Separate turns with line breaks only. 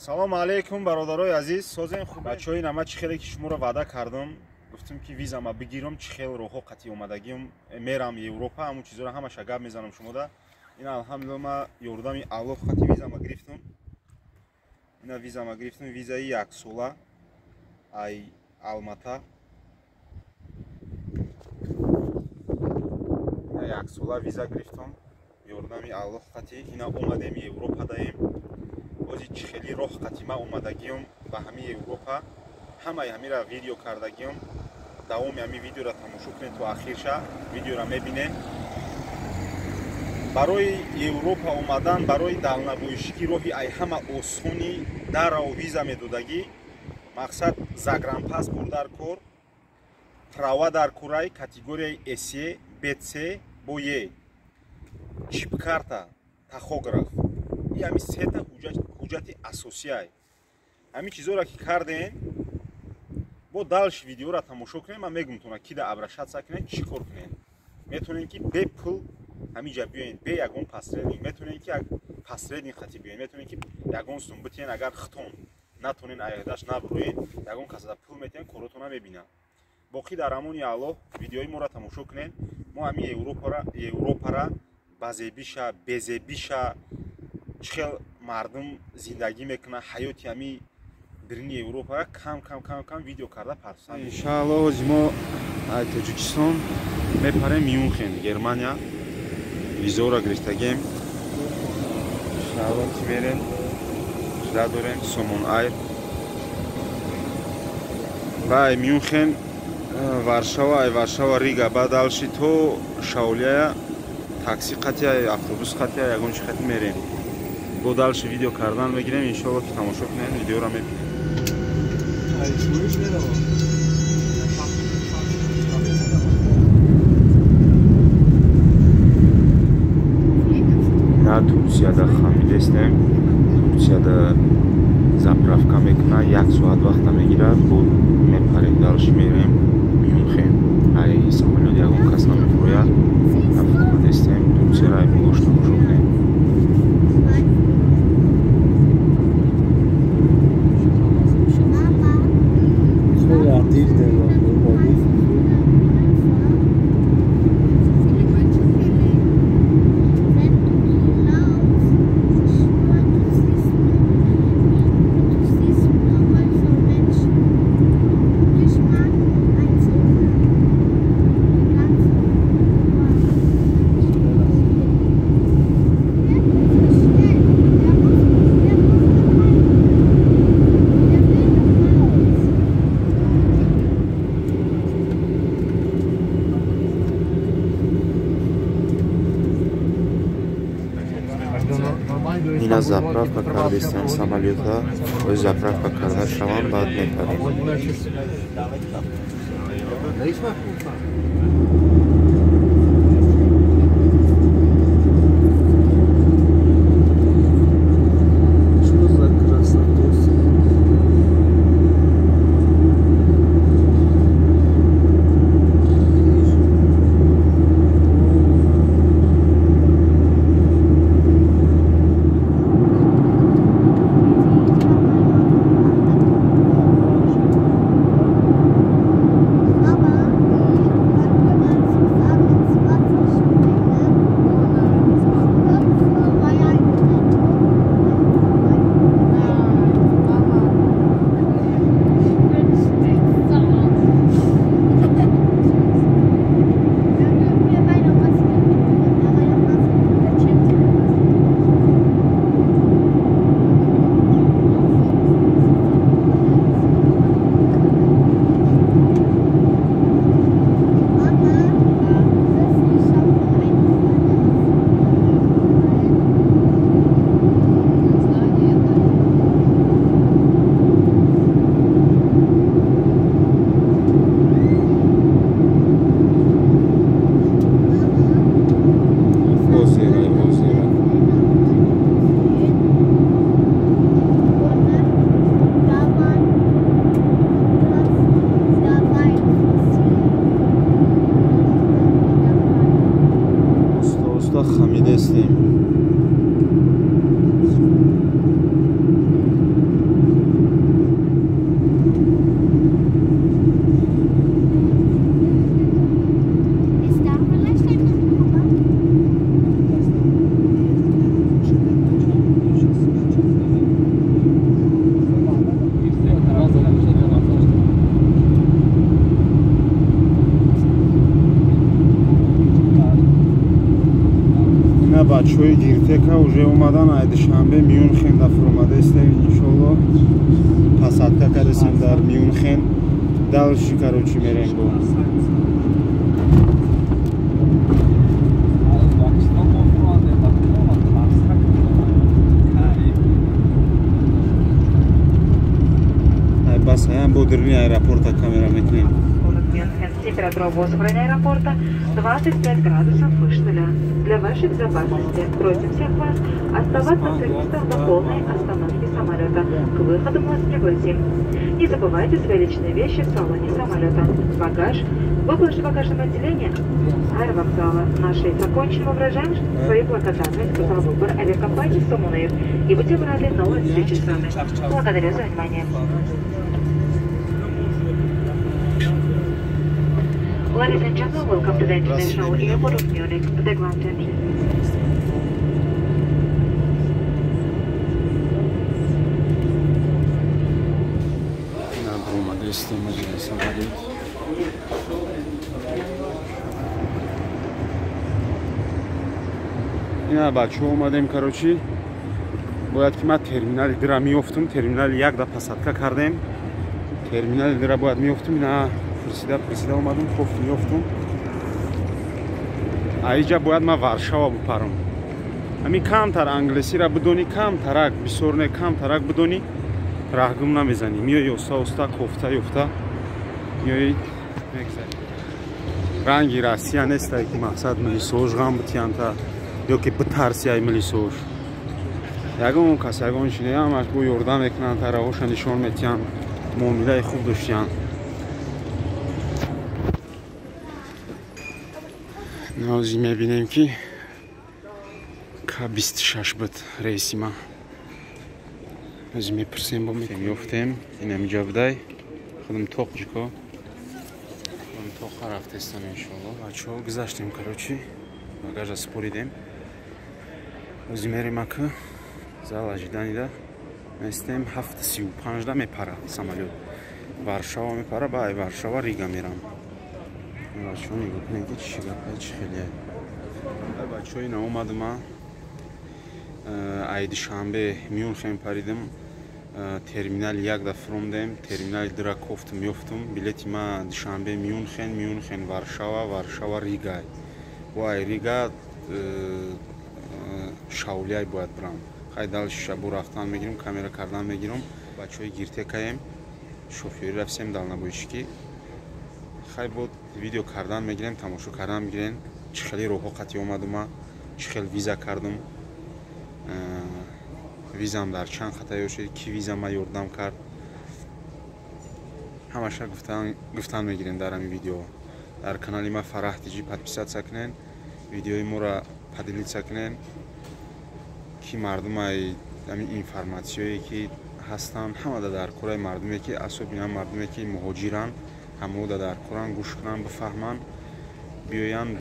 Салом алейкум, бародарои азиз. Созем хуб. Бачаҳои нама, чӣ хеле ки шуморо ваъда кардам, гуфтам ки визама бигирам, чӣ хел роҳҳо қатъи омадагиам, мерам Европа, ҳамун чизоро ҳамаша гап мезанам шумода. Ина алҳамдулилла ма ёрдами Аллоҳ қатъи визама гирифтам. Ина визама гирифтам, визаи яксола ай Алмата. Ина яксола виза гирифтам, ёрдами Аллоҳ қатъи. Ина омадем Европа даем. Бози чӣ хели роҳ қатъи ма омадагиам ба ҳамаи Европа, ҳамаи ҳамира видео кардагиам. Давоми ҳами видеоро тамошо кунед то ахирша, видеоро мебинем. Барои Европа омадан, барои далнабоишикӣ роҳи ай ҳама осони дарау виза медодагӣ, мақсад загранпаспорт дар кор, права дар курай категорияи СЕ, БЦ бо Е, чипкарта, тахограф. И ҳами сета ҳуҷҷати асосиай. Ҳамин чизоро ки кардем, бо дальше видеоро тамошо кунем, ман мегумтона ки да обращаться кунем, чӣ кор кунем. Метавонем ки бе пул ҳаминҷа биёен, бе ягон посредник, метавонем ки як посредник хати биёен, метавонем ки ягон сум битиен, агар хитон натонен айдаш набуроен, ягон касада пул метиҳен, коротона мебинад. Боқӣ дар амони Аллоҳ, видеои моро тамошо кунем. Мо ҳамин Европара базебиша, безебиша, чӣ хел мардум зиндагӣ мекунад, ҳаёти ҳами дирини Европара кам кам кам кам видео карда партосан. Иншааллоҳ ҳози мо аз Тоҷикистон мепарем Мюнхен, Германия. Визоро гирифтагем. Иншааллоҳ ки мерем, жда дорем Сомон Айр. Ва ай Мюнхен Варшава, ай Варшава Рига, баъд дальше то Шаолияя такси қатия, автобус қатия, ягон чи қати мерем. Бо дальше видео кардан мегирем, иншоаллоҳ ки тамошо кунем, видеоро мебинем. На Турсияда хамидестем. Турсияда заправка мекуна, як соат вақта мегирад, бо мепарем дальше мерем Мюнхен. Ай самолёт ягон кас намефурояд. Нафуромадестем, Турсияро ай болош тамошо кунем. Ина заправка кардистем самолёта, оз заправка карда шавам, баъд мепарем. Бачаҳои Гиртека уже омадан, ай Душанбе Мюнхен да фуромадаистем, иншолло. Посадка кардесем дар Мюнхен. Дальше, короче, мерем бо. Ай бас, аям бо дурни аэропорта камера мекунем.
Температура воздуха аэропорта 25 градусов выше нуля. Для вашей безопасности просим всех вас оставаться в своих местах до полной остановки самолета. К выходу мы вас пригласим. Не забывайте свои личные вещи в салоне самолета. Багаж вы положите в багажном отделении аэровокзала. Наш рейс окончен. Мы выражаем свою благодарность за выбор авиакомпании Somon Air и будем рады новой встрече с вами. Благодарю за внимание. Ladies and gentlemen, welcome to the International Airport of Munich, the ground entry.
Ина бачаҳо омадем, короче, бояд ки ман терминали дира меёфтум, терминали як да посадка кардем, терминали дира бояд меёфтум, ина пурсида омадум, кофт меёфтум. Аиҷа бояд ман Варшава бупарам. Ҳамин камтар англисиро бидонӣ, камтарак, бисёр не, камтарак бидонӣ, раҳгум намезанӣ. Миёи оста оста кофта ёфта миёи мегзарӣ. Ранги Россия нестай ки мақсад милисош ғам битиянта ё ки битарси ай милисош. Ягон кас ягон чи не, ҳамаш бо ёрдам мекунанд, тараҳоша нишон метиҳанд, муомилаи хуб доштиянд. Нози мебинем ки К26 буд рейси ма. Нози мепурсем, бо меёфтем. Инамиҷа будай. Худам тоқ ҷико. Худам тоқа рафтестам иншоалло. Бачаҳо гузаштем, короче. Багажа споридем. Нози мерем ака. Зал ожиданида местем. 7:35 да мепара самолёт. Варшава мепара, ба ай Варшава Рига мерам. Бачаҳо нигоҳ кунед ки чӣ гапай, чӣ хеле. Бачаҳо ина омадама. Ай Душанбе Мюнхен паридим. Терминали як да фуромдем, терминали дира кофтум ёфтум. Билети ма Душанбе Мюнхен, Мюнхен Варшава, Варшава Рига. Бо ай Рига Шаулияй бояд бирам. Хай дальше шабу рафтан мегирам, камера кардан мегирам. Бачаҳои Гиртекаем, шофёри рафтем далнабойчикӣ. Хай бод видео кардан мегирем, тамошо кардан мегирем. Чӣ хеле роҳҳо қатъи омадума, чӣ хел виза кардум. Визам дар чанд хатаё шуд, ки виза ма ёрдам кард. Ҳамаша гуфтан мегирем дар ҳамин видео. Дар канали ма Фараҳ ТЖ подписаться кунен, видеои моро поделиться кунен, ки мардумай ҳамин информатсияе ки ҳастанд, ҳамада дар кораи мардуме ки асобина мардуме ки муҳоҷиранд, ҳамода дар коран гӯш кунанд, бифаҳманд, биёянд.